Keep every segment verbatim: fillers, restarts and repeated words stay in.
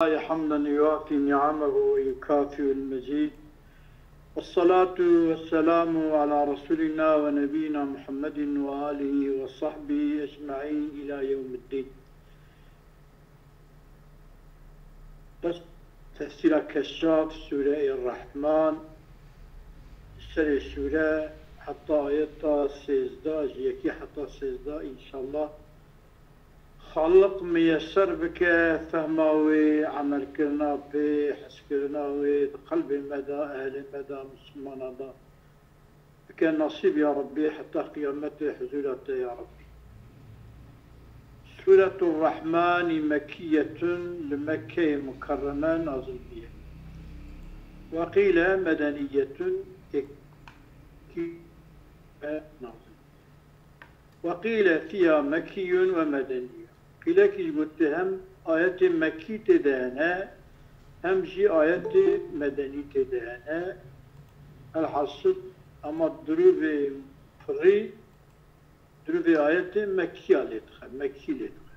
حمدا يوافي نعمه ويكافئ المزيد. والصلاة والسلام على رسولنا ونبينا محمد وآله وصحبه أجمعين إلى يوم الدين. Bes tefsîra Keşşaf, Sûreyê Rehman, serê sûre heta ayeta sêzdeh, ji yekî heta sêzdeh, înşallah. Xaliq miyeser bike fehma wê, emelkirina pê, hezkirina wê di qelbê me de, ehlê me de, mislimana de. Bike nasîb ya Rabbî, heta qiyametê huzûra te ya Rabbî. Sûretur Rehmanî mekkiyetun, li Mekkeyê Mukerreme nazil bûye. Ve qîle medeniyetun, yekî nazil bûye. Ve qîle fiha mekkiyun ve medeniyun. Qîlekî jî gote hem ayetê mekkî tê de hene, hem jî ayetê medenî tê de hene. Elhasil, ema dirûvê pirî, dirûvê ayetê mekkiya lê dixe, mekkî lê dixe.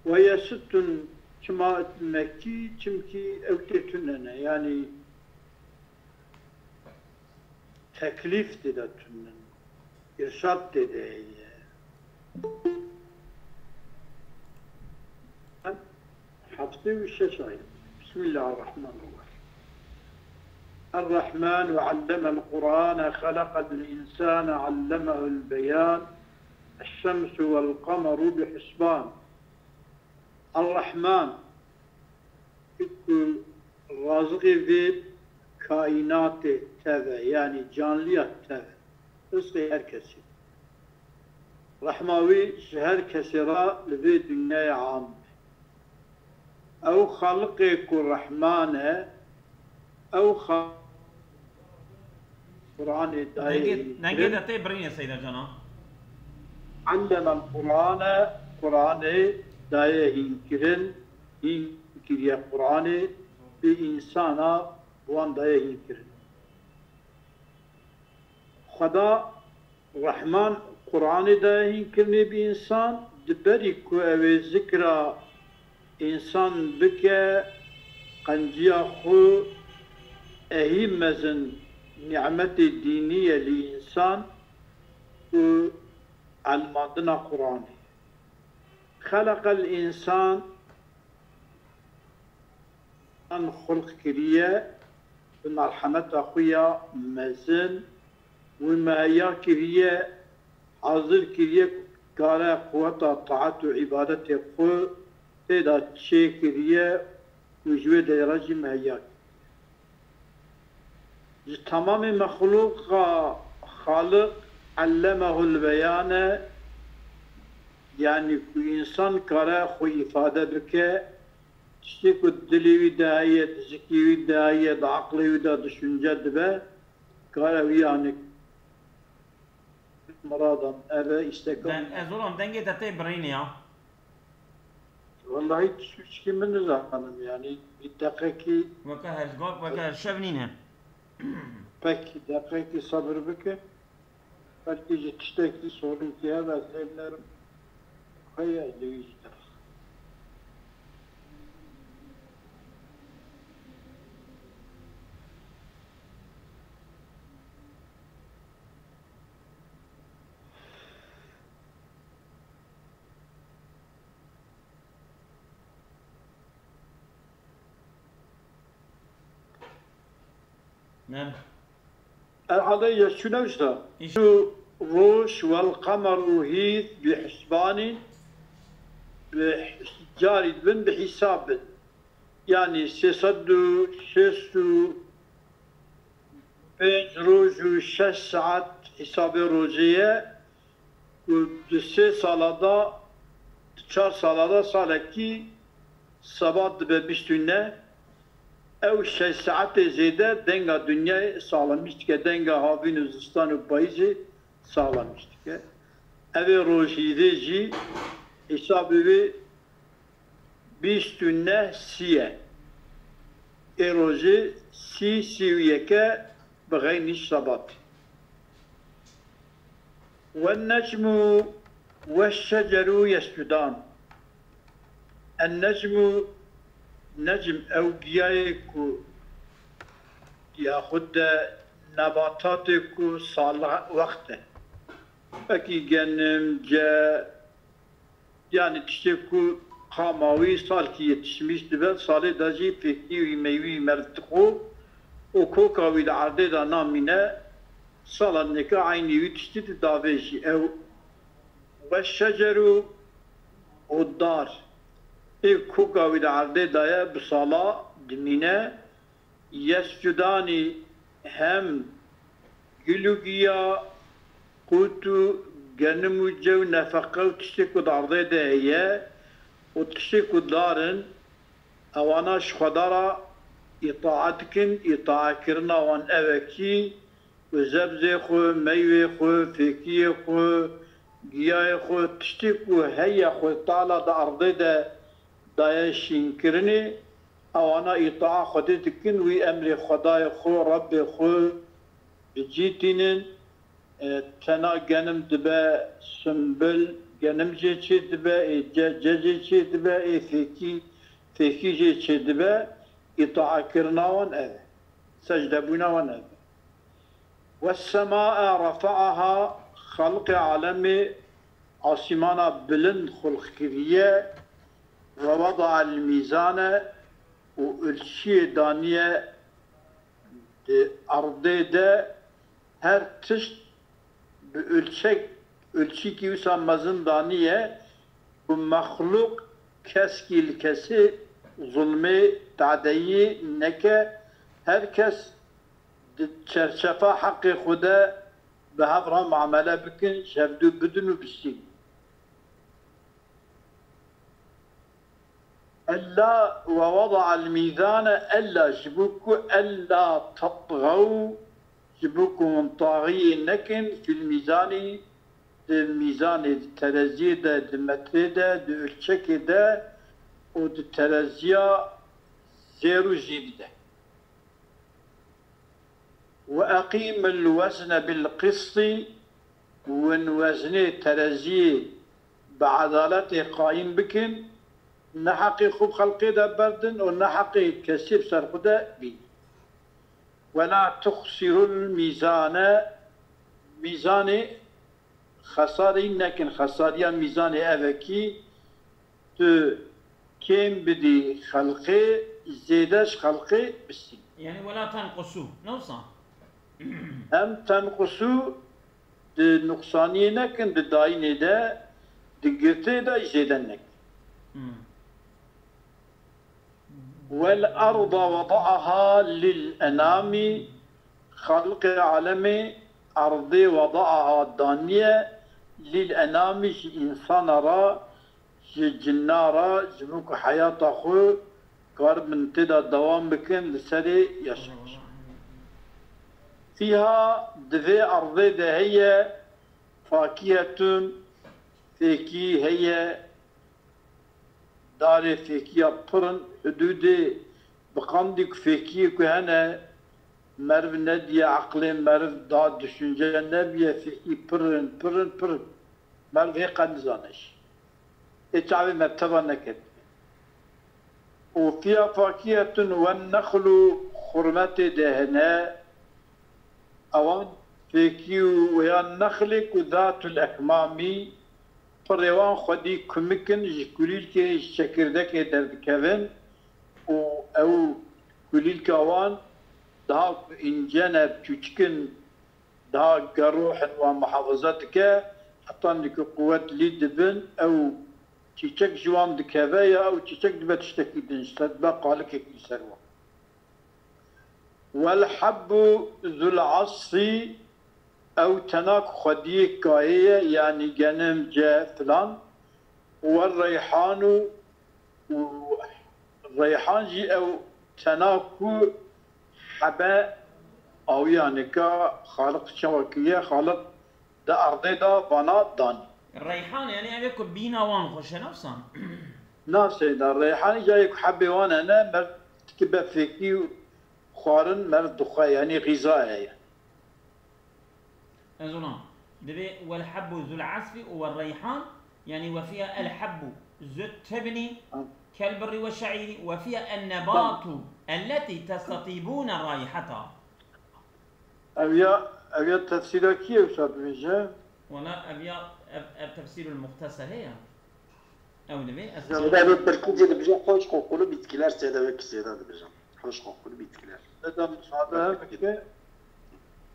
Ve yesittun, çima mekkî? Çimkî ew tê tune ne, yanî teklîf tê de tune ne, îrşad tê de heye. Heftê û şeş ayet. Bismillahirrahmanirrahim. Errahman ve allemel Qur'ane, xeleqel insane, allemehul beyan. Eşşemsu vel kameru bi husban. Errahman, ku razixê vê kaînatê tev e, yanî canliya tev e. Rizqê her kesî. Rehma wî ji her kesê re li vê dinyayê am e. Ew Xaliqê ku Rehman e, ew Xa-, Qur'anê dayê Dengê, hîn dengê kirin. De tê birînê Seyda Cana. Allemel Qur'ane, Qur'anê dayê hîn kirin, hîn kiriye Qur'anê, bi însana wan dayê hîn kirin. Xweda Rehman Qur'anê dayê hîn kirinê bi însan, di berî ku ew ê zikra însan bike, qenciya xwe ehî mezin nîmetê dînî ye li însan û elmandina Qur'anê. Xeleqel însan, an xulq kiriye, bi merhemeta xwe ya mezin, wî muheya kiriye, hazir kiriye ku kare quweta taet û îbadetê xwe tê de çêkiriye û ji wê derê re jî muheya kiriye. Ji temamê mexlûqa Xaliq ellemehul beyan e, yanî ku însan kare xwe îfade bike, tiştê ku di dilê wî de heye, di zikê wî de heye, di aqlê wî de düşünce dibe, kare wî anik. Miradan, ev e îsteka min. Ez olam dengê te tê birînê ya. Wellahî tu sûçkî min nizanim, yanî bir deqekî. Weke her, weke her şev nîne. Pekî, deqekî sebir bike. Belkî ji tiştekî sorînkî hebe, ez hê binerim. Heye, ez li wî jî dixim. Neb. Erhadê yeşûne işte. Şu roj wel qemeru hît bi hisbanî, bi his-, carî dibin bi hîsab bin. Yanî sê sed û şêst û pênc roj û şeş saet hîsabê rojê ye. Û di sê sala de, di çar sala de salekî sebat dibe bîst û neh, ew şeş saetê zêde denga dinyayê saxlemîş dike, denga havîn û zistan û payîzê saxlemîş dike. Ev ê rojhîvê jî hîsabê wê bîst û neh sî ye. Ê rojê sî, sî û yek e, bi xeynî sebat. والنجم والشجر يسجدان. النجم Necm ew giyayê ku yaxud de nebatatê ku salih wext e. Wekî genim, ce, yanî tiştê ku qama wî salkî yetişmîş dibe, salê de jî fêkî wî meyvî wî meriv dixwe û koka wî di erdê de namîne, sala dinêke eynî wî tiştî di davê jî. Ew ve şeceru û dar ê koka wî di erdê de ye, bi sala dimîne. Yescudanî hem gil û giya, qût û genim û cew, nefeqe û tiştê ku di erdê de heye û tiştê ku dar in, ewana ji Xweda re îtaet dikin, îtaetkirina wan ev e kî, û zebzê xwe, meyvê xwe, fêkiyê xwe, giyayê xwe, tiştê ku heye Xwedê Teala di erdê de daye şînkirinê, ewana îtaa Xwedê dikin, wî emrê Xwedayê xwe, Rebbê xwe bi cî tînin. E, tena genim dibe simbil, genim jê çê dibe, ê ce, ce jê çê dibe, ê fêkî, fêkî jê çê dibe, îtaekirina wan ev e. Secdebûna wan ev e. Wessemae refeaha, xelqê alemê asîmana bilind xulq kiriye, ve wedael mîzane û ölçiyê daniye di erdê de, her tişt bi ölçek, ölçîkî wisa mezin daniye ku mexlûq keskî li kesê zulmê, tadeyî neke, her kes di çerçefa heqê xwe de bi hev re muamele bikin, ji hevdû bidin û bistînin. Ella ve wedael mîzane, ella ji bo ku ella tetxew, ji bo ku hûn taxiyê nekin, fil mîzanî, di mîzanê, di tereziyê de, di metrê de, di ölçekê de û di tereziya zêr û jîn de. Ve eqîmil wezne bil qistî, win weznê tereziyê bi edaletê qayîm bikin, ne heqê xwe bi xelqê de berdin û ne heqê kesî bi ser xwe de bînin. Ve la tuxsirul mîzane, mîzanê xesarî nekin, xesariya mîzanê ev e kî tu kêm bidî xelqê, zêde ji xelqê bistînî. Yani, ولا تنقصوا، ne wisa? Em tenqusû di nuqsaniyê nekin, di dayînê de, di girtiyê de zêde nekin. Hmm. Wel arda wedaaha lil enamî, xalqê alemê erdê wedaaha daniye, lil enamî, ji însana re, ji cinna re, ji bo ku heyata xwe karibin tê de dewam bikin, li serê yaşayin. Fîha, di vê erdê de heye, fakihetun, fêkî heye, darê fêkiya pir in, hudûdê bi qandî ku fêkiyê ku hene, meriv nediye, eqlê meriv da, düşünce nebiye, fêkî pir in, pir in, pir in. Meriv hê qe nizane jî. Ê çavê merteba neketiye. Û fiya fakihetun wen nexlu, xurmetê de hene, ewan fêkî û ya nexlê ku zatul ekmamî, pirê wan xwedî kumik in, ji kulîlkê, ji çekirdekê derdikevin û ew kulîlka wan daha ku înce ne, çûçik in, daha geroh in, wan muhafaza dike, heta ku quwet lî dibin, ew çîçek ji wan dikeve ya ew çîçek dibe tiştekî din, ji ser dibe qalikekî li ser wan. Wel hebbu zul asfî, ew tenak xwediyê kayê ye, yanî genim, ce, filan. Wel reyhanu, û reyhan jî ew tenak ku hebe awiya nika Xaliq çawa kiriye, Xaliq di erdê de vana danî. Reyhan, yani, ev ê ku bîna wan xweş e, ne wisa? Na seyda, reyhan îca yê ku hebê wan hene, meriv dikibe fêkî û xwarin meriv dixwe, yanî xîza ye. Ez ona. Divê wel hebbu zul asfi û wel reyhan, yani, we fiha el hebbu zut tebnî. Ha. كالبر والشعير، وفيها النبات التي تستطيبون رائحتها. Ev ya, ev ya tefsîra kî ye wisa dibêje? Wala ev ya, ev, ev tefsîrul muxteser heye. Ew divê ez Seyda bi Tirkî jî dibêje hoş kokulu bitkiler, seyda wekî seyda dibêje. Hoş kokulu bitkiler. Seyda müsaade bike.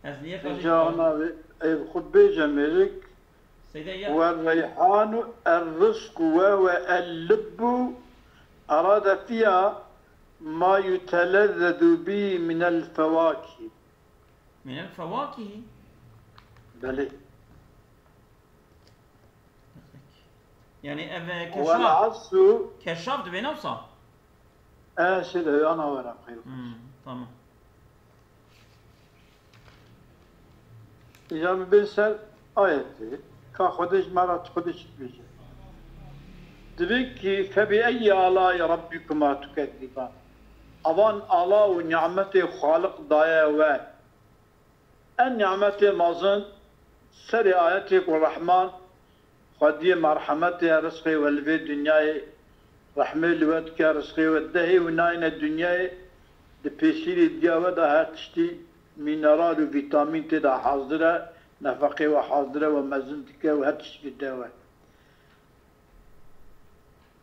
Ez niye Seyda ana ev xwe bêje mêrik. Seyda ya. Ve reyhanu er rizqu ve ve el lubbu arade fiya ma yutelezzezu bi minel fevakih. Minel fevakih. Belê. Yani ev e, keşaf. Keşaf dibê ne wisa? E, şey de ana were xeyr. Hmm, tamam. Îca min bên ser ayetê, ka Xwedê ji me re Xwedê çi dibêje. Divê kî, فَبِأَيِّ آلَاءِ رَبِّكُمَا تُكَذِّبَانِ. Avan ala û nimetê Xaliq daye we. En nimetê mezin, serê ayetê ku Rehman, Xwediyê merhemetê ye, rizqê we li vê dinyayê, rehmê li we dike, rizqê we didehê û nayêne dinyayê, di pêşîrê diya we de her tiştî, mîneral û vîtamîn tê de hazir e, nefeqê we hazir e, we mezin dike û her tiştî dide we.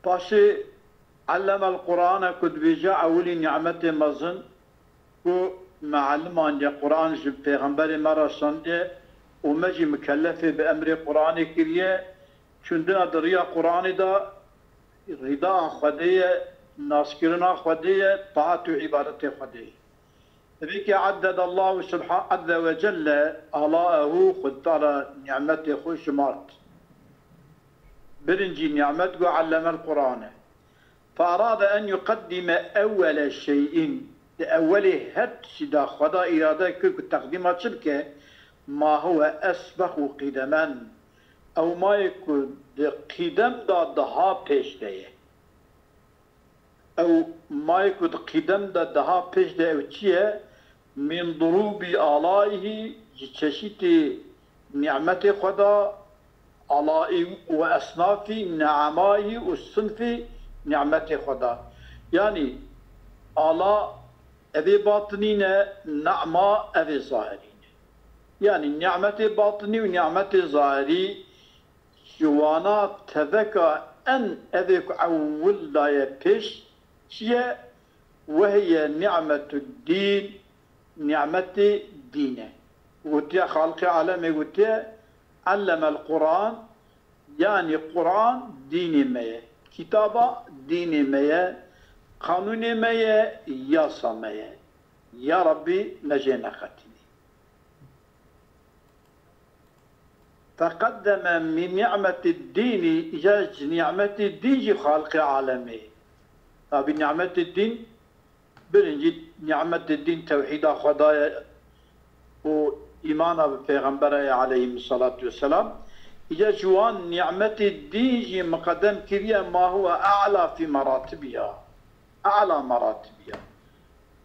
Paşê ellemel Qur'ane ku dibêje ewilî nimetê mezin ku me elimandiye, Qur'an ji pêxemberê me re şandiye û me jî mikellefê bi emrê Qur'anê kiriye, çûndina di riya Qur'anê de rîdaya Xwedê ye, naskirina Xwedê ye, taet û îbadetê Xwedê ye. Tabii ki عدد الله سبحانه عز وجل آلاءه, Xwedê Teala nimetê xwe jimart. Birincî nimet got علم القرآن. فأراد أن يقدم أول شيء. Di ewelê her tiştî de Xweda îrade kir ku teqdîma çi bike? ما هو أسبق قدما. Ew mayê ku di qîdem de daha pêş de ye. Ew mayê ku di qîdem de daha pêş de ew çi ye? Min durûbî alayîhî, ji çeşîtê nîmetê Xweda, alayî we esnafî nîmayî û sinfî nîmetê Xweda. Yanî ala evê batinî ne, nîma evê zahirî ne. Yanî nîmetê batinî û nîmetê zahirî Ji wana teveka en evê ku ewil daye pêş çi ye? Wehiye ni'metuddîn, ni'metê dîn e. Gotiye Xaliqê alemê gotiye, Ellemel Quran, yanî Quran dînê me ye. Kitaba dînê me ye, qanûnê me ye, yasa me ye. Ya Rabbî me jê neqetînî. Feqeddeme min ni'metid dînî, îca ji nîmetê dîn jî Xaliqê alemê. Tabî nîmetê dîn, birincî nîmetê dîn tewhîda Xweda ye û îmana bi pêxembera ye aleyhî salatu weselam. Îca ji wan nîmetê dîn jî miqedem kiriye ma huwe a'la fî meratibiha. A'la meratibiha.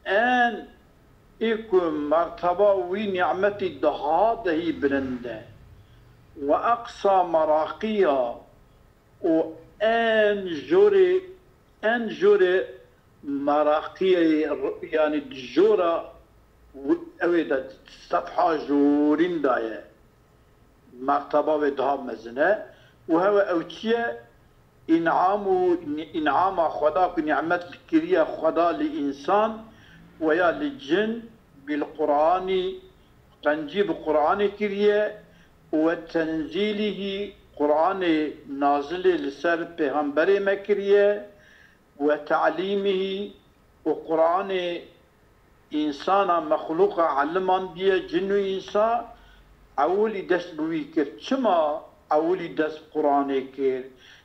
En ê ku merteba wî nîmetî daha dehî bilind e. Ve eqsa meraqiya û en jorê, en jorê meraqiyê, yanî di jora wi-, ew ê de sefha jorîn de ye. Merteba wê daha mezin e. Û hewe ew çi ye? În'am û ni-, în'ama Xweda ku nîmet li kiriye Xweda li însan we ya li cin bil Qur'anî, qencî bi Qur'anê kiriye, we tenzîlihî, Qur'anê nazilê li ser pêxemberê me kiriye, we te'lîmihî û Qur'anê însana mexlûqa elimandiye cin û însa, ewilî dest bi wî kir. Çima ewilî dest bi Qur'anê kir?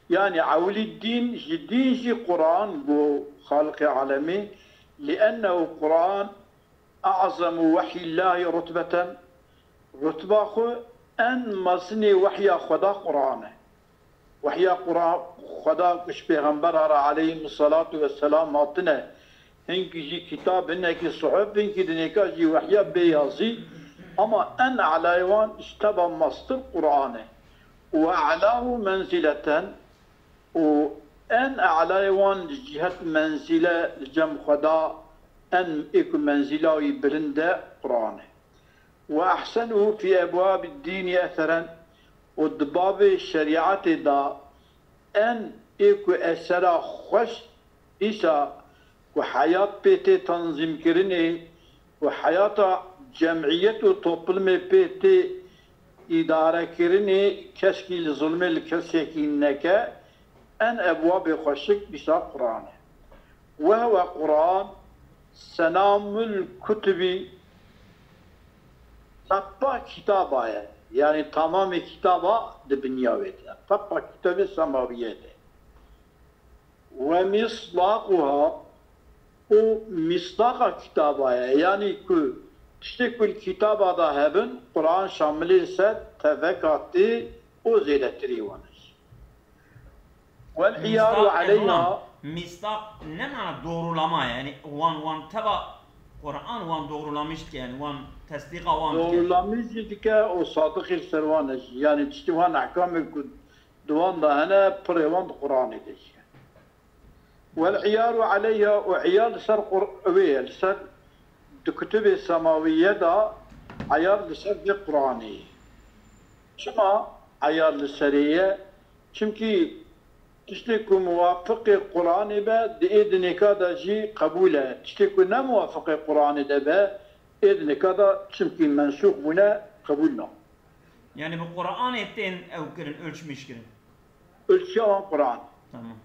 Yanî ewilî dîn, ji dîn jî Qur'an got Xaliqê alemê, لأنه القرآن أعظم وحي الله رتبة. Rutba xwe en mezinê wehya Xweda Qur'an e. Wehya Qur'an Xweda ku ji pêxembera re aleyhîm salatu weselam hatine, hinkî jî kitab, hinekî suhuf, hinkî dinêka jî wehya bê yazî, ama en elayê wan ji teva mestir Qur'an e. Ve e'lahu menzileten û En e'layê wan li cîhet menzîle li cem xwe da, en ê ku menzîla wî bilind e, Quran e. Ve ehsenuhu fî ebwabî dînî eseren, û di babê şerîetê de en ê ku esera xweş dîsa ku heyat pê tê tanzîmkirinê, ku heyata cemiyet û toplumê pê tê îdarekirinê, keşkî li zulmê li kesekî neke, en ebwabê xweşik dîsa Quran e. Wehwe Quran senamul kutubî, tepa kitaba ye. Yanî tamamê kitaba di binya wê de. Tepa kitabê semawiyê de. Ve mislaquha, û mislaqa kitaba ye. Yanî ku tiştê ku li kitaba de hebin, Quran şamilê ser teveka tê û zêdetirî wan e. Wal iyaru aleyha. Mîstaq ne mana doğrulama, yani wan, wan teva Quran wan doğrulamış dike, yani wan tesdîqa wan dike. Doğrulamış jî dike û sadiqî li ser wan e jî. Yani tiştê wan ehkamê ku di wan de hene, pirê wan di Quranê de jî. Wal iyaru aleyha, û iyar li ser Qur-, wê ye, li ser di kutubê semawiye de iyar li ser vê Quranê ye. Çima iyar li serê ye? Çimkî tiştê ku muwafiqê Quranê be, di ê dinêka de jî qebûl e. Tiştê ku ne muwafiqê Quranê de be, ê dinêka de çimkî mensûx bûne, qebûl nake. Yani bi Quranê tên ew kirin, ölçmüş kirin. Ölçüya wan Quran. Tamam.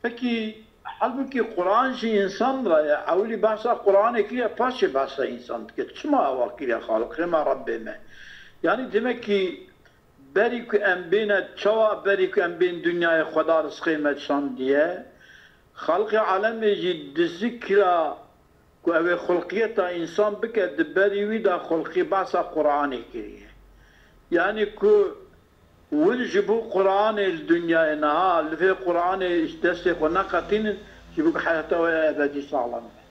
Pekî, halbûkî Quran jî însan re ye. Ewilî behsa Quranê kiriye, paşê behsa însan dike. Çima ewa kiriye Xaliqê me, Rebbê me? Yanî demek kî berî ku em bêne, çawa berî ku em bên dinyayê Xweda rizqê me şandiye? Xaliqê alemê jî di zikra ku ew ê xulqiyeta însan bike, di berî wî de xulqî behsa Quranê kiriye. Yanî ku Win ji bo Quranê li dinyayê niha, li vê Quranê ji destê xwe neqetînin, ji bo ku heyata we ya ebedî saxlem be.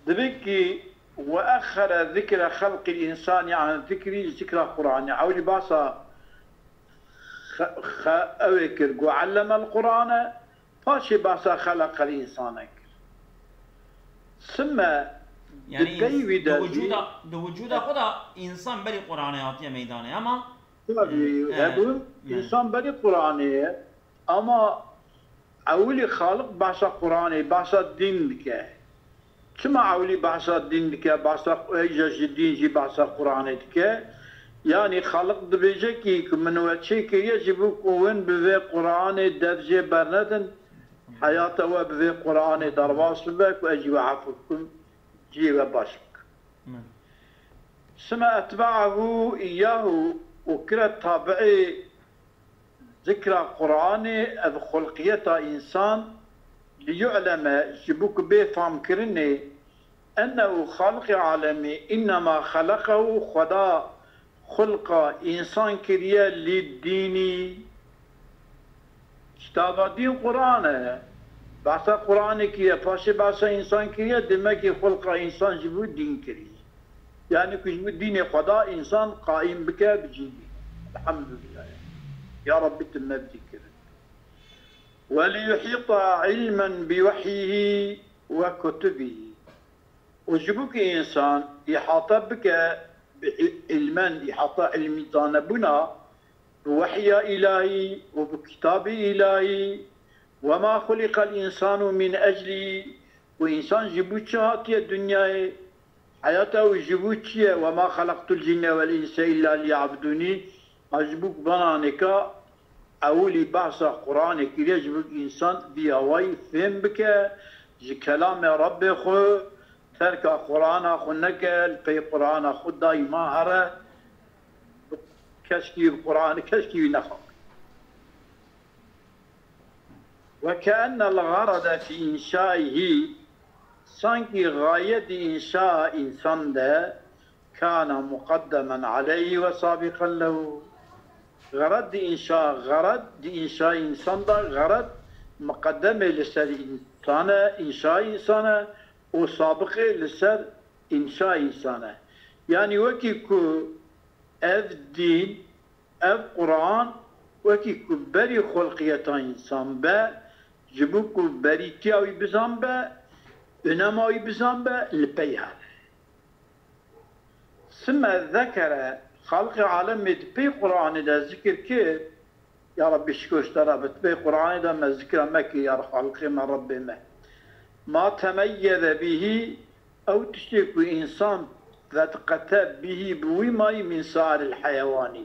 Dibê kî, "Ve exxere zikre xelqil însanî an zikrî", zikra Quranê. Ewlî behsa xe-, xe-, ew ê kir, "Got allemel Qurane", paşê behsa xeleqel însane kir. Simme Yani di pey ins-, wî di de jî wicûda, di wicûda xwe de însan berî Quranê hatiye meydanê, ama Tabii, e, e, hebûn e. Însan berî Quranê ye, ama ewilî Xaliq behsa Quranê, behsa dîn dike. Çima ewilî behsa dîn dike, behsa hêja ji dîn jî behsa Quranê dike? Yanî Xaliq dibêje kî ku min we çêkiriye ji bo ku win bi vê Quranê dev jê bernedin, heyata we bi vê Quranê derbas bibe ku ez jî we efû bikim, cihê we baş bikim. Min. Sime etbe'ahu iyyahu, û kire tabi'ê zikra Quranê, ev xulqiyeta însan, li yu'leme, ji bo ku bê famkirinê, ennehu Xaliqê alemî, innema xeleqehu, Xweda xulqa însan kiriye, li dînî, kitaba dîn Quran e. Behsa Quranê kiriye, paşê behsa însan kiriye, demekî xulqa însan ji bo dîn kiriye. Yani ku ji bo dînê Xweda însan qaîm bike bi cî bî. Elhamdulillah. Ya Rabbî, tu me bi dî kirin. Ve li yuhîta ilmen bi wehyihi ve kutubihi. Û ji bo ku însan îhata bike bi î-, ilmen, îhata ilmî zanebûna, bi wehya îlahî û bi kitabê îlahî, "Ve ma xuliqel însanu min eclî", û însan ji bo çi hatiye dinyayê? Heyata wî ji bo çi ye? "Ve ma xelaqtul cinne vel înse îlla liyabudûnî." Ma ji bo ku bana nêka ewilî behsa Quranê kiriye, ji bo ku însan vî awayî fêm bike, ji kelamê Rebbê xwe, terka Qurana xwe neke, li pey Qurana xwe daîma here, keşkî bi Quran, keşkî wî nexapî. Ve keennel garade fî înşaihî, sankî gaye di înşa însan de, kana muqaddemen aleyhi ve sabiqen lehu. Xered di înşa, xered di înşa însan de, xered muqeddemê li ser însan e, înşa însan e û sabiqê li ser înşa însan e. Yanî wekî ku ev dîn, ev Quran Wekî ku berî xulqiyeta însan be, ji bo ku berîtiya wî bizan be, unema wî bizan be, li pey hebe. Sime zekere, Xaliqê alemê di pey Qur'anê de zikir kir, Ya Rabbî şikor ji te re be, di pey Qur'anê de me zikra me kir, ya Xaliqê me, Rebbê me. Ma temeyyeze bihî, ew tiştê ku însan vediqete bihî bi wî mayî min sairil heyewanî.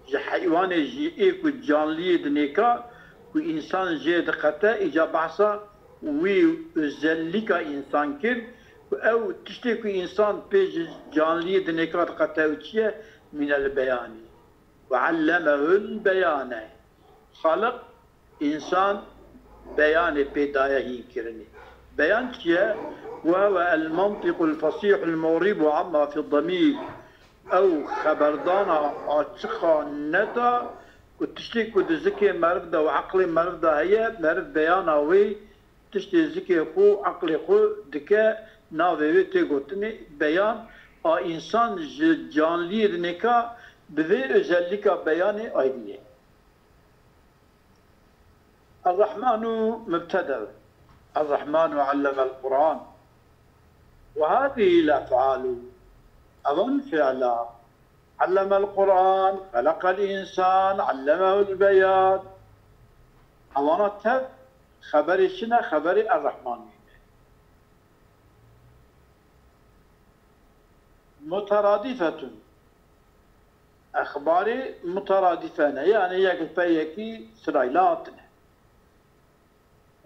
Ji heywanê jî ê ku canliyê dinêka ku însan jê diqete, îca behsa wî özelîka însan kir ku ew tiştê ku însan pê ji canliyê dinêka diqete ew çi ye? Minel beyanî. Ve allemehul beyane. Xaliq însan beyanê pê daye hîn kirinê. Beyan çi ye? Ve huve el-mentiqul fesîhul mu'ribu amma fi'd-demîr. Ew xeberdana açiqa neta ku tiştê ku di zikê meriv de û eqlê meriv de heye, meriv beyana wê tiştê zikê xwe û eqlê xwe dike, navê wê tê gotinê beyan. A însan ji canliyê dinêka bi vê özelîka beyanê aydî ye. Errehmanu mubteda. Errehmanu allemel Qur'an. Ve hadihil ef'alu. Evan fi'la. Allemel Qur'an, xeleqel însan, allemehul beyan. Evana tev xeberê çi ne? Xeberê Errehmanî ne. Muteradîfetun. Exbarê muteradîfe ne, yani yek li pey yekî sirayla hatine.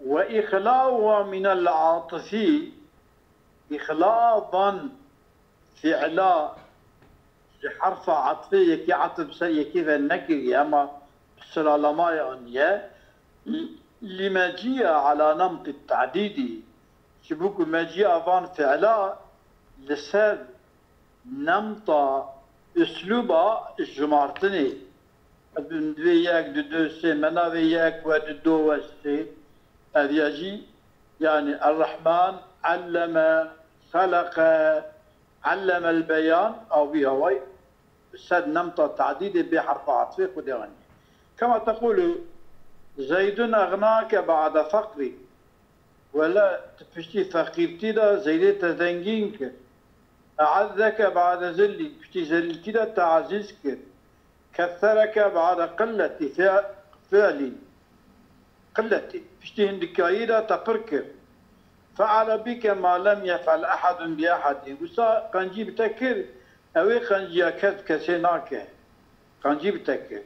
Ve îxlauha minel atifî, îxlaa van fi'la ji herfa atfê yekî atif ser yekî ve nekiriye, ema bi siralamayê aniye, lî mecîya ala nemtî tadîdî, ji bo ku mecîya van fi'la li ser nemta, uslûba jumartinê. Em divê yek, du, du, sê, me navê yek, we du, du, we sê. Ev ya jî, yani Errehman, alleme, xeleqe, allemel beyan, a wî haway, ser nemta tadîdê bê herfa atfê xwe dewanî. Kema tequlu, Zeydun egnake ba'de feqrî. Wele tu piştî feqîrtî de Zeydê te zengîn kir. E'ezzeke ba'de zillî, piştî zelîltî de te ezîz kir. Kethereke ba'de qilletî fe-, fi'lî. Qilletî, piştî hindikayî de te pir kir. Fe'ale bike ma lem yef'el ehedun bi ehedî. Wisa qencî bi te kir, ew ê qenciya kes bi kesê nake. Qencî bi te kir.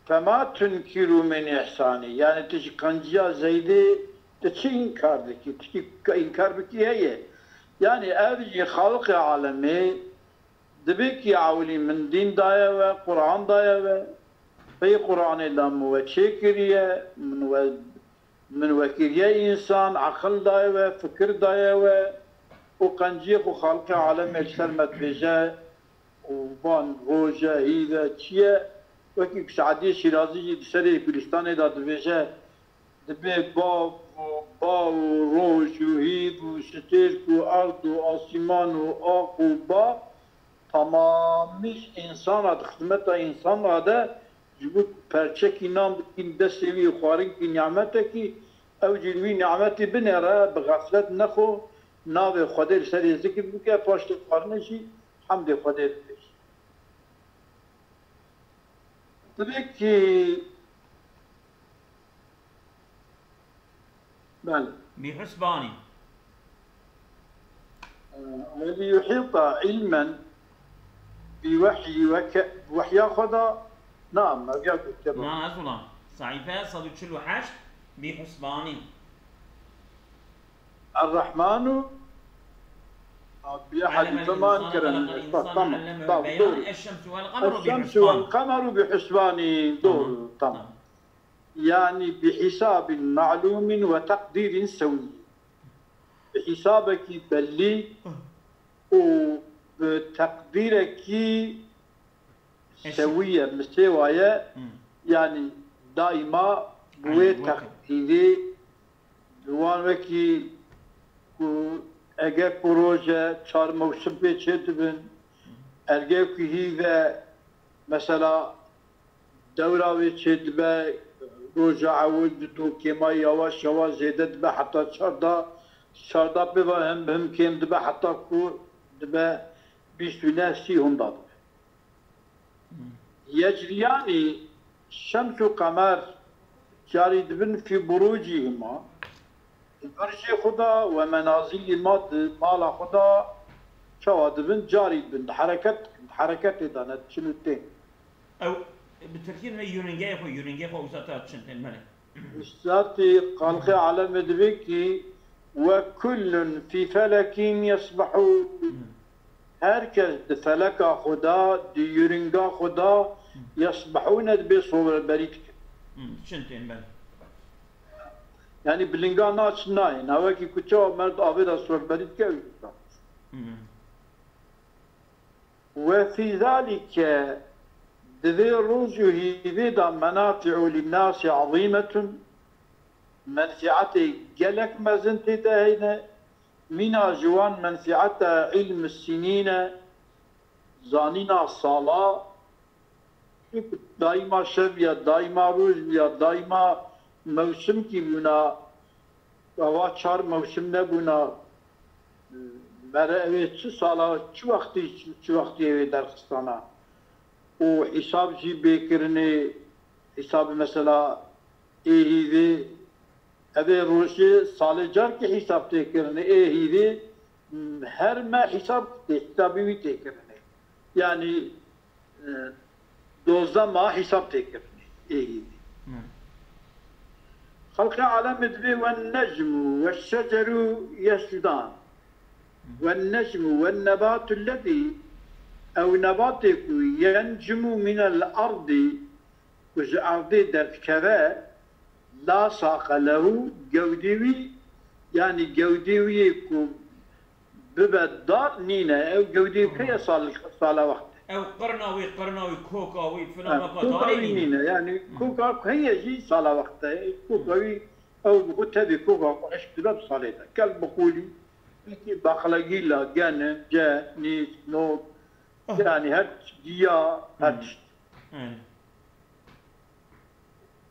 Fema tunkiru min ihsanî. Yani tu ji qenciya Zeydê tu çi înkar dikî? Tiştî ka înkar bikî heye. Yani ev jî Xaliqê alemê dibê kî ewilî min dîn daye we, Quran daye we. Pey Quranê de min we çêkiriye, min we, min we kiriye însan, aqil daye we, fikir daye we. Û qenciyê xwe Xaliqê alemê li ser me dibêje, û van roje, hîve, çi ye? Wekî ku Seediyê Şîrazî jî di serê Gulistanê de dibêje, dibê bav û ba û roj û hîv û stêrk û erd û asîman û aq û ba, temamî însana di xizmeta însana de, ji bo perçekî nan bikîn destê wî, xwarinkî, nîmetekî, ew jî li wî nîmetî binêre, bi xeflet nexwe, navê Xwedê li serê zikir bike, paştê xwarinê jî hemdê Xwedê bibêje. Divê kî, belê. Bi husbanî. Welî yuhîta ilmen bi wehyî weke, wehya xwe da, na, me viya gotiye ba. Na, ez wila. Sehîfe sed û çil û heşt, bi husbanî. Errehmanu, a, bi Alleme hadîfe man insane kirin. Xelaqel insane, Tamam, alleme tamam, beyan, doğru. Eşşemsu vel qemeru bi Eşşemsu vel husban. Qemeru bi husbanî. Doğru, tamam. Tamam. Yani bi hisabin ma'lumin ve takdirin sewi. Bi hisabekî bellî û bi teqdîrekî Eşit. Sewiye, misewa ye. Hmm. Yani daima bi Aynen, wê weke. Teqdîrê bi wan wekî ku eger ku roje çar mewsim pê çêdibin, ergê ku hîve mesela Dewra wê çêdibe, roja ewil dido, kêma yawaş yawaş zêde dibe heta çarda, çarda pê ve him bi him kêm dibe heta ku dibe bîst û neh sî hunda dibe. Yecrîyanî şems û qemer carî dibin fî burûcîhima, di virjê xwe de we menazîlî ma di mala xwe de çawa dibin, carî dibin, di hereket dikin, di hereketê de ne, diçin û tên. Ew bi tirkî dibê yûningeyê xwe, yûningeyê xwe wisa ta çin tên, belê. Zatî xalqê alemê dibê kî we kullun fî felekin yesbehûn. Her kes di feleka xwe de, di yûringa xwe de yesbehûne dibê soberberî dikin. Çin tên, belê. Yanî bi linga naçin nayê. Na wekî ku çawa merd avê de soberberî dike, ew jî dike. Ve fî zalike, di vê roj û hîvê de menafi'u linnasî ezîmetun, menfi'etê gelek mezin tê de heyne, mîna ji wan menfi'eta ilm sinîn e, zanîna sala, çi daîma şev ya, daîma roj ya, daîma mewsimkî bûna, ava çar mewsim nebûna, mere ew ê çi sala, çi wextî, çi, çi wextî ew ê derxistana. Û hîsab jî bê kirinê, hîsabê mesela ê hîvê, ev ê rojê salê carkê hîsab tê kirinê, ê hîvê, m, her me hîsab tê, hîsabê wî tê kirinê. Yanî, e, dozdeh ma hîsab tê kirinê, ê hîvê. Xelqê alemê dibê wen-necmu weş-şeceru yescudan. Wen-necmu wen-nebatu lledî, ew nebatê ku yencimu minel erdî, ku ji erdê derdikeve, la saqe lehu, gewdê wî, yanî gewdê wî yê ku bibe dar nîne, ew gewdê wî heye sal-, sala wext e. Ew qirna wî, qirna wî, koka wî, filan, Ha, weka koka darê wî nîne. Nîne, yanî koka ku heye jî sala wext e. Koka wî, ew bi xwe tevî koka ku eşq dibe bi salê de. Kel biqûlî, wekî baqlegîla, genim, ce, nîz, not, yanî her tişt, giya, her tişt.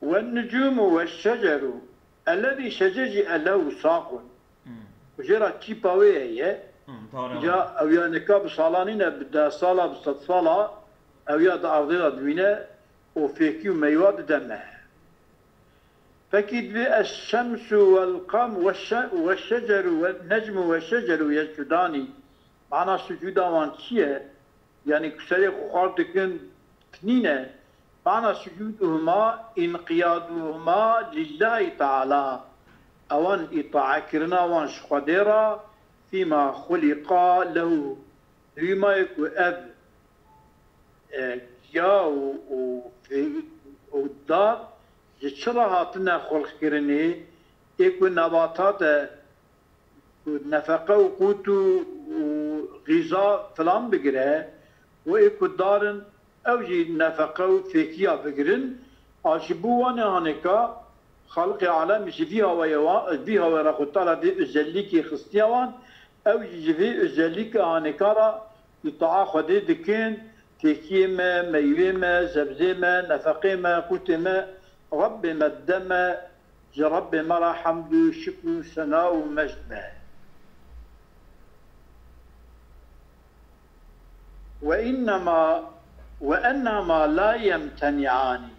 Wen-nucumu weş-şeceru ellezî şecer jî ellehu saqun. Ku jê re çîpa wê heye, ca ew ya nika bi sala nîne, bi deh sala, bi sed sala, ew ya di erdê de dimîne û fêkî û meywa dide me. Pekî divê eş-şemsu wel-qem-, weş-şe-, weş-şeceru we-, necmu weş-şeceru yescudanî. Mana sucûda wan çi ye? Yanî ku serê xwe xwar dikin, nîne. Mana sucûduhuma înqiyaduhuma lillahî teala. Ewan îtaekirina wan ji Xwedê re, fîma xuliqa lehu. Di wî mayê ku ev, e, giya û, û, û dar ji çi re hatine xulqkirinê, ê ku nebatat e, ku nefeqe û qût û, û xîza filan bigire û ê ku dar in, ew jî nefeqe û fêkiya bigirin. A ji bo wan ê hanêka xalqê alem ji vî hawayê wa-, vî hawê re Xwedê Teala vê özellikê xistiye wan, ew jî ji vê özellikê hanêka re îtaa Xwedê dikin, fêkiyê me, meywê me, zebzê me, nefeqê me, qûtê me, Rebbê me dide me, ji Rebbê me re hemd û şikr û sena û mejd be. Ve innema, ve ennema la yemteni'ani.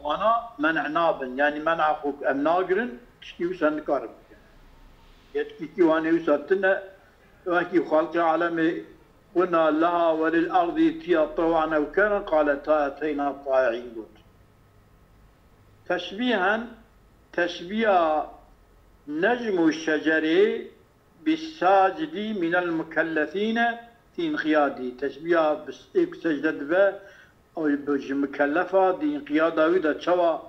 Wana men'a nabin. Yanî men'a xwe em nagirin, tiştî wisa nikarin bikin. Yetkî kî wanê wisa tine, wekî xalqê alemê qulna leha welil erdî tiya tewan ew kerin, qaleta eteyna ta'i'în got. Teşbîhen, teşbîya necm û şecerê bi sacidi minel mukellefîne fî inqiyadî. Teşbîya bi s-, ê ku secde dibe, ew bi ji mukellefa di inqiyada wî de çawa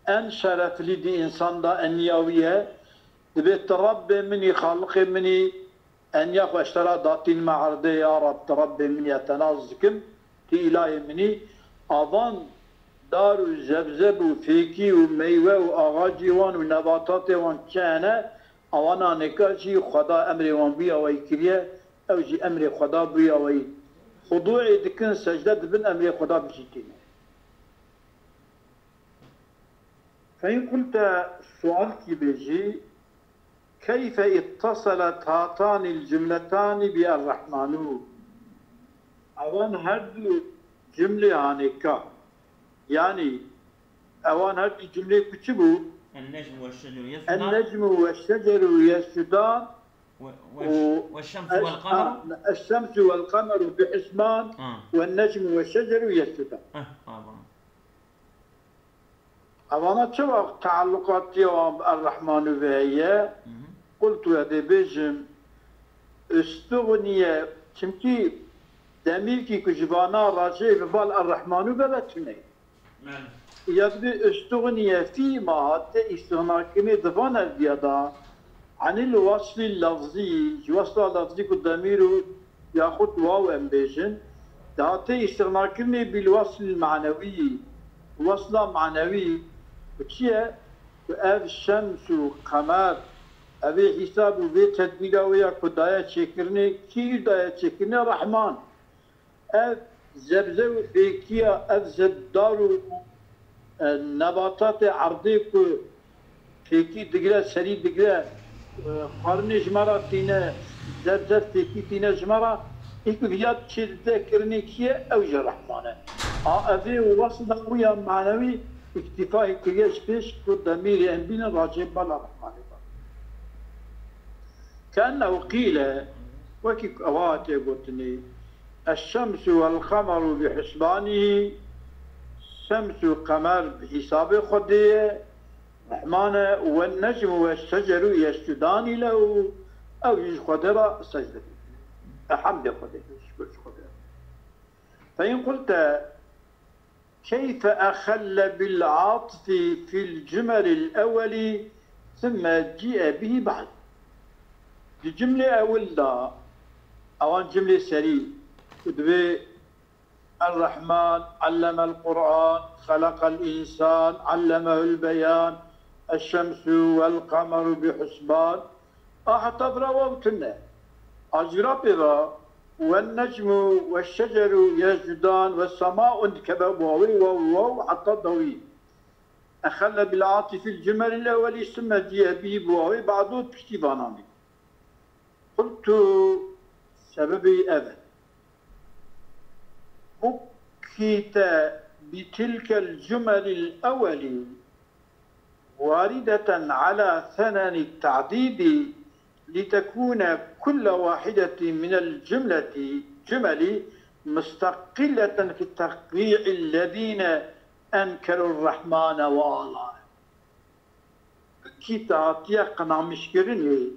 en şereflî di însan de eniya wî ye, dibê tu Rebbê min î, Xaliqê min î, Eniya xwe ji te re datînime erdê, ya Reb, tu Rebbê min î, ez te nas dikim, tu îlahê min î. Avan dar û zebzeb û fêkî û meywe û axacî wan û nebatatê wan çi hene, awana nêka jî Xweda emrê wan bûya weyî kiriye, ew jî emrê Xweda bûya weyî. Xuduê dikin, secde dibin, emrê Xweda bijî tîne. Fein qulte, sualkî bêjî, keyfe itteselet hatani l-cumletani bi Errehmanu? Ewan her du cumlê hanê ka? Yanî ewan her du cumlê ku çi bû? النجم والشجر En يسجدان necmu ve şeceru yescudan و- والش- والشمس والقمر. Eşşemsu vel kameru bi husban Ha. ve necmu ve şeceru yescudan. Ah, pardon. Evana çi wext tealluqatiya wan bi Errehmanu ve heye? Mhm. Qultu, ez dê bêjim, istuxniye, çimkî demîrkî ku ji vana racê bi bal Errehmanu bebe tune. Belê. Ya dibê istuxniye fî ma hate îstixnakirinê di van evdiya da, anil weslî lafzî, ji wesla lafzî ku demîr û yaxud waw em bêjin, dihate îstixnakirinê bil weslî manewî, wesla manewî, ku çi ye? Ku ev şems û qemer, evê hîsab û vê tedbîra wê ya ku daye çêkirinê, kî daye çêkirinê? Rehman. Ev zebze û fêkiya, ev zebdar û, e, nebatatê erdê ku fêkî digre, serî digre, e, xwarinê ji me re tîne, zebze fêkî tîne ji me re, ê ku viya çêdide kirinê kî ye, ew jî Rehman e. A, evê wesla wî ya manewî îktîfayê kiriye ji pêş ku demîrê em bînin racê bala Rehmanê be. Ke'ennehu qîle, wekî ewa hatiye gotinê, Eşşemsu vel qemeru bi husbanî, şems û qemer bi hîsabê Xwedê ye, Rehman e, wen necmu ve şeceru yescudani lehu, ew jî ji Xwedê re secde dikin. E, hemdê Xwedê, şukur ji Xwedê. Fein qulte, keyfe exelle bil atfi fil cumelil ewweli, sümme ci'e bihi ba'd. Di cumlê ewil de, ewan cumlê serî, ku divê Errehman, allemel Qur'an, xeleqel insan, allemehul beyan, eşşemsu vel qemeru bi husban. A heta vira waw tune. A ji vira pê ve, wen necmu ve şeceru yescudan ve sema û dikeve wawê waw waw heta dawî. Exelle bil atfi fil cumelil ewweli sümme ci'e bihi bi wawê ba'du piştî vanan dî. Qultu, sebebê ev e. Ukkite bi tilkel cumelil ewweli واردة على ثنن التعديد لتكون كل واحدة من الجملة جمل مستقلة في تقريع الذين أنكروا الرحمن وآلاه. Kî te hatiye qinamîşkirinê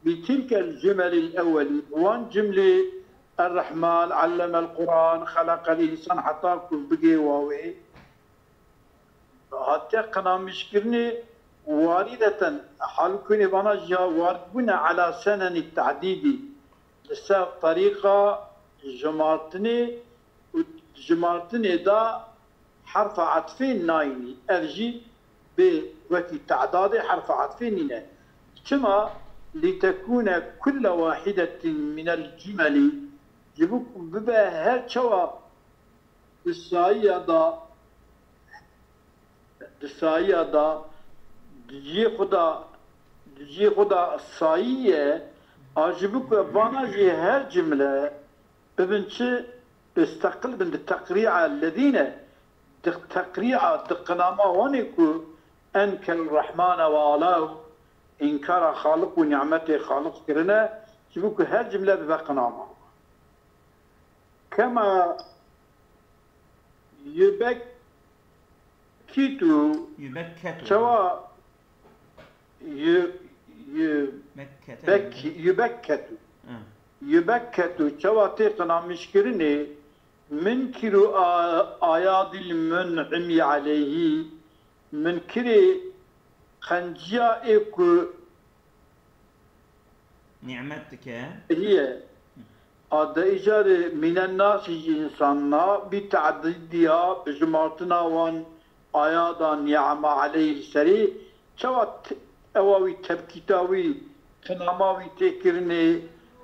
bi tilkel cumelil ewwelî, wan cumlê Errehman, allemel Quran, xeleqel însan heta ku bigê wawê, hatiye qinamîşkirinê, warîdeten, halkûnê vana jî ya warid bûne, ala senenî te'dîdî, li ser terîqa jimartinê û jimartinê de herfa etfê nayînî. Ev jî bê wekî te'dadê herfa etfê nîne. Çima? Lîtekûne kulle wahîdetin minel cumelî, ji bo ku bibe her çawa di sayiya da, di sayiya da, di cihê xwe da, di cihê xwe da sayî ye, a ji bo ku vana jî her cimle bibin çi? Misteqil bin di teqrî'a lezîne, di teqrî'a, di qinama wanê ku enkel Rehmane ve alahu, înkara Xaliq û nîmetê Xaliq kirine, ji bo ku her cimle bibe qinama. Kema yubekkitu, Yubekketu. Çawa yu-, yu-, Bekkete. bek-, yubekketu. Hı. Yubekketu, çawa tê qinamîşkirinê, minkiru a-, ayadil mun'imi aleyhi, minkirê qenciya ê ku Nîmet dike. Hiye. A de îcarê mînen nasî ji însanna, bî te'dîdiya, bi jimartina wan ayada nî'ema aleyhî serî, çawa t-, ewa wî tebkîta wî, qinama wî tê kirinê,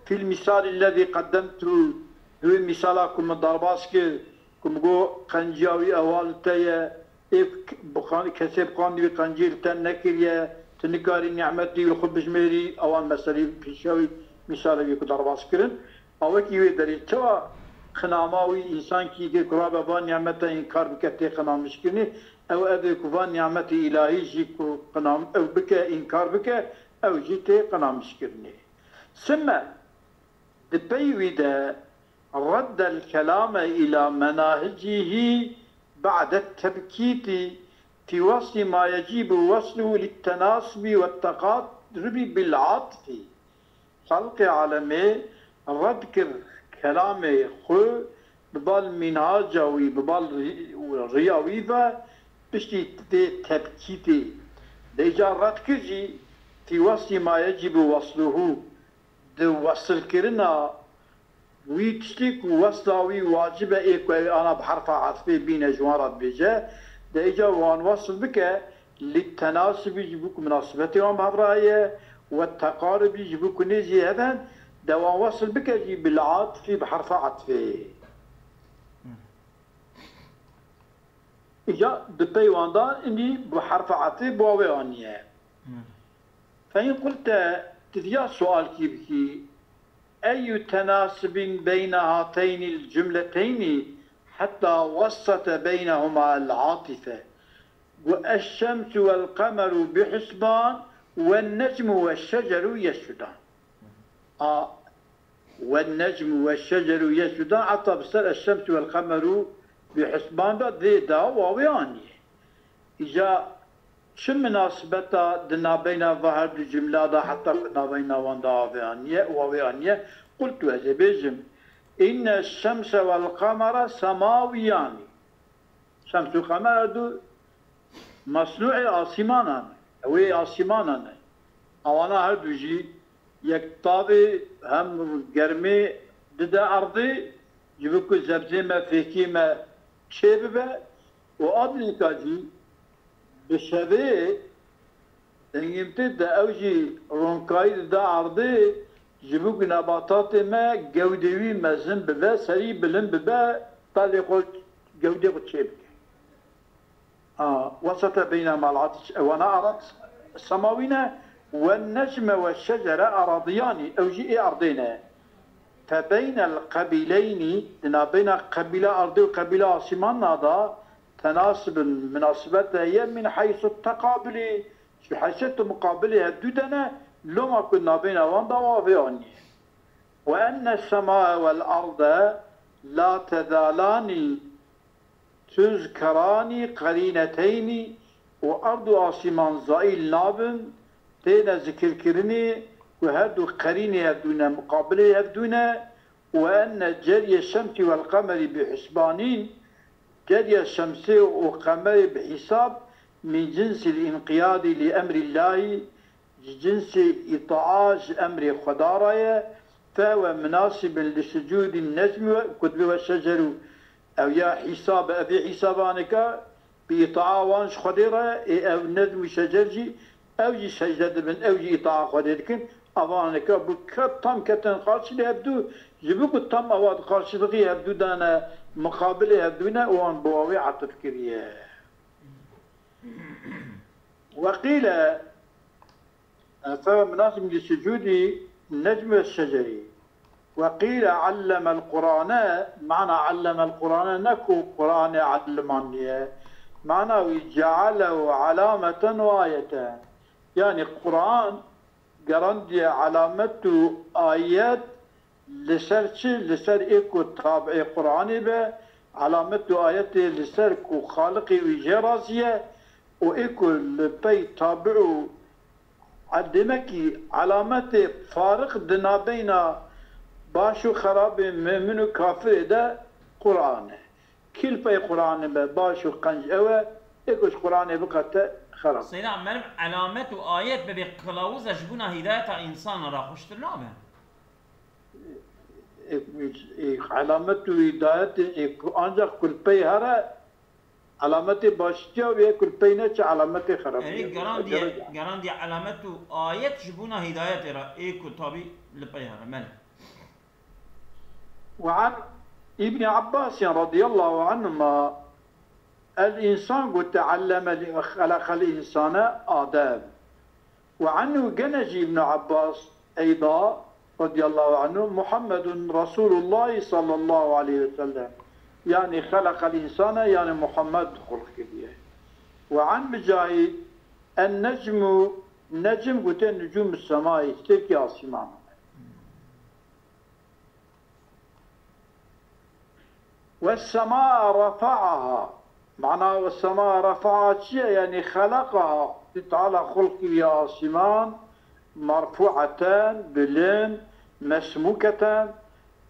fîl mîsalî lezî qedemtu, di wê mîsala ku min derbas kir, ku min got qenciya wî ewa li te ye, ê bi qan-, kesê bi qandî wî qencî li te nekiriye, tu nikarî nîmetî li xwe bijmêrî, ewan meselî pêşiya wî mîsalê wî ku derbas kirin. A wekî wê derê çawa qinama wî însankî gê ku rabe van nîmete înkar bike tê qinamişkirinê, ew ev ê ku van nîmetê îlahî jî ku qinam-, ew bike, înkar bike, ew jî tê qinamişkirinê. Simme, di pey wî de, رد الكلام إلى مناهجه بعد التبكيت في وصل ما يجب وصله للتناسب والتقارب بالعطف. Xelqê alemê red kir kelamê xwe bi bal mînhaca wî, bi bal rî-, riya wî ve piştî tê tebkîtê. Dêca red kir jî في وصل ما يجب وصله. Di wesilkirina wî tiştê ku wesla wî wacib e, ê ku ew ana bi herfa etfê bîne ji wan re dibêje, de îca wan wesl bike, lî tenasibî ji bo ku minasibetê wan bi hev re heye, we teqaribî ji bo ku nêzî hev in, de wan wesl bike jî bil atfî, bi herfa etfê. Îca di pey wan de inî bi herfa etfê bi wê aniye. فإن قلت, tu viya sualkî bikî, أي تناسب بين هاتين الجملتين حتى وسط بينهما العاطفة؟ Got, الشمس والقمر بحسبان والنجم والشجر يسجدان. A, والنجم والشجر يسجدان, heta bi ser الشمس والقمر بحسبان de dê da wawê aniye. Îca çi minasibeta di nabeyna va her du cimla de heta ku nabeyna wan de avê aniye, wawê aniye? قلت, ez ê bêjim, إن الشمس والقمر سماويان. Şems û qemer her du mesnûê asîmanan e, ew ê asîmanan e. Ewana her du jî yek tavê hem germê dide erdê, ji bo ku zebzê me, fêkê me çê bibe û a dinêka jî bi şevê dengê min tê de ew jî ronkayî dide erdê, ji bo ku nebatatê me gewdê wî mezin bibe, serî bilind bibe, ta lê xwe gewdê xwe çê bike. A, وسط بينهما العطف, ewana arad semawî ne, والنجم والشجر أراضيان, ew jî ê erdê ne. فبين القبيلين, di nabeyna qebîla erdê û qebîla asîmana de tenasibin, minasibet heye, من حيث التقابل, ji heysiyet û muqabilê hevdû de ne, loma ku nabeyna wan de wa vê anî. وأن السماء والأرض لا تزالان تذكران قرينتين, û erd û asîman zayîl nabin, têne zikirkirinê ku her du qerînê hevdû ne, muqabilê hevdû ne, وأن جري الشمس والقمر بحسبان, ceriya şemsê û qemerê bi hîsab, من جنس الانقياد لأمر الله, ji cinsê îtaa ji emrê Xweda re ye, فهو مناسب لسجود النجم و-, ku dibê we şecer û ew ya hîsab e, ev ê hîsaba aneka bi îtaa wan ji Xwedê re ye, ê ew necm û şecer jî, ew jî secde dibin, ew jî îtaa Xwedê dikin, ava aneka bi ke-, tam ketin qarşî lê hevdû, ji bo ku tam ava di qarşî dixî hevdû de ne, miqabilê hevdû ne, wan bi wawê etif kiriye. وقيل, فهو مناسب لسجود النجم والشجر. وقيل علم القرآن, mana علم القرآن ne ku Qur'anê elimandiye. Mana wî جعله علامة وآية. Yanî Qur'an gerandiye alamet û ayet. Li ser çi? Li ser ê ku tabi'ê Qur'anê be, alamet û ayetê li ser ku Xaliqê wî jê razî ye û ê ku li pey tabi û, a, demekî alametê fariq di nabeyna baş û xerabê, mumin û kafirê de Qur'an e. Kî li pey Qur'anê be baş û qenc ew e, ê ku ji Qur'anê biqete xerab. Seyda Meryem, alamet û ayet bibê qilawuza ji bona hîdayeta însanan re xweştir nabe? E, e, alamet û hîdayetê, e, ku ancak ku li pey here, alametê baştiya wê, ku li pey neçe alametê xerabî ye. Erê, gerandiye, gerandiye alamet û ayet ji bona hîdayetê re, ê ku tabî li pey here. Mele. وعن ابن عباس رضي الله عنهما الإنسان قلت علم خلق الإنسان آدم. وعنه gene jî Îbn Abbas eyda radiyallahu anhu, Muhammedun Resulullah sallallahu aleyhi ve sellem. Yani halakal insane, yani Muhammed hulk kiriye. Ve an Mücahid, en necmu, necm gute nucum semai, stêrkê asîman. Ve sema rafa'aha. Mana ve sema rafa'a çi ye? Yani halakaha. Teala xulq kiriye asîman, merfu'aten, bilind, mesmuketen,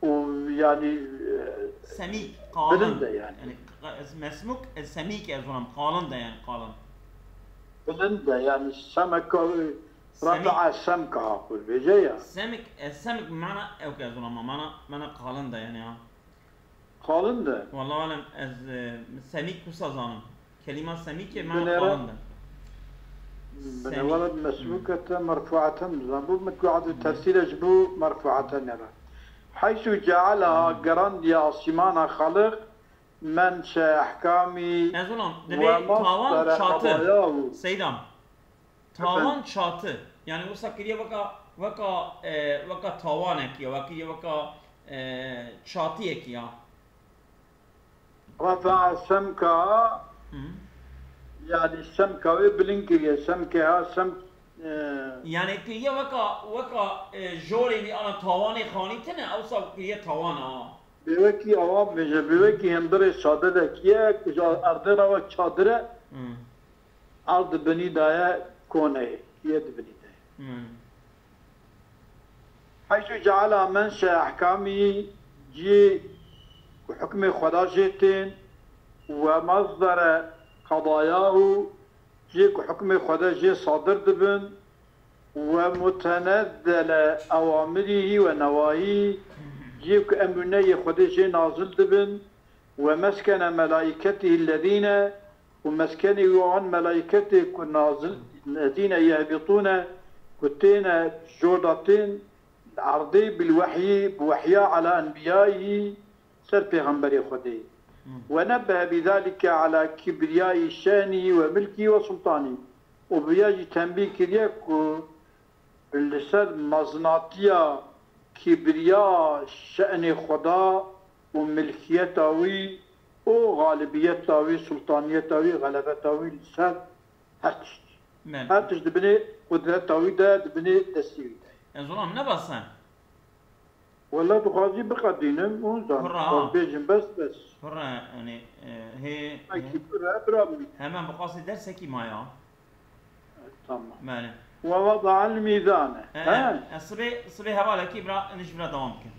û yani, e, Semîk, bilind qalin. De yani. Yani, qa-, mesmuk, e, semîk ez zanam, qalin de yani, qalin. Bilind de yani, semeka, e, Semîk. Rafa'a semka, ku bêje ya. Semik, e, semik mana ew ke ez zanam, mana, mana qalin de yani ha. Qalin de. Wallah alem ez, e, semîk wisa zanim. Kelîma semîkê mana Binêre, qalin de. Binêre Semîk. Wala mesmûkete merfuaten dizan. Bu metbuatê tefsîre ji bo merfuaten nere. Heysu cealaha, gerandiye asîmana Xaliq, menşe ehkamî. Ez ulan, divê ve tawan masdere çatı. Qadayahu. Seydam. Tawan çatı. Yani wisa kiriye weka, weka, e, weka tawanek ya, weka kiriye weka, e, çatiyek ya. Rafa'a semka, Hı. Yani semka wê bilind kiriye, semke ha, sem, e, Yani kiriye weka, weka, e, jorê wî ana tawanê xanî tine, ewsa kiriye tawan a. Bêwekî awa bêje, bêwekî hindirê çadirek ye, ku ji erdê re wek çadir e. Hı. Erd di binî de ye, kone ye, ye di binî de ye. Hmm. Heysu ceala menşe ehkamî, cî ku hukmê Xweda jê tên, we masdere qadayahu, cî ku hukmê Xweda jê sadir dibin, we mutenezzele ewamirîhî we newahî, cî ku emr û nehiyê Xwedê jê nazil dibin, we meskene melaîketihî lezîne, û meskenê wî wan melaîketê ku nazil, lezîne yehbitûne, ku têne jorda tên li erdê bil wehyî, bi wehya ala enbiyayî, ser pêxemberê Xwedê. Hmm. Ve nebbehe bî zalike ala kibriyayî şenî ve milkî ve sultanî. Û bi ya jî tenbîh kiriye ku li ser mezinatiya, kîbriya şenê Xweda û milkiyeta wî û xalibiyeta wî, sultaniyeta wî, xelebeta wî li ser her tişt. Belê. Her tişt di binê qudreta wî de, di binê destê wî de. Ez olam ne bes e? Wela dixwazî biqedînim û zan. Pir e, ha. Dixwaz bêjim bes, bes. Pir e, yani, e, hê, Belkî hê. Pir e, bira min. Hemen bi qasî dersekî maya. Tamam. Belê. Ve vada'al mîzane. E, he? E, e, sibê, sibê hevalekî bira, niş bira dewam bikin.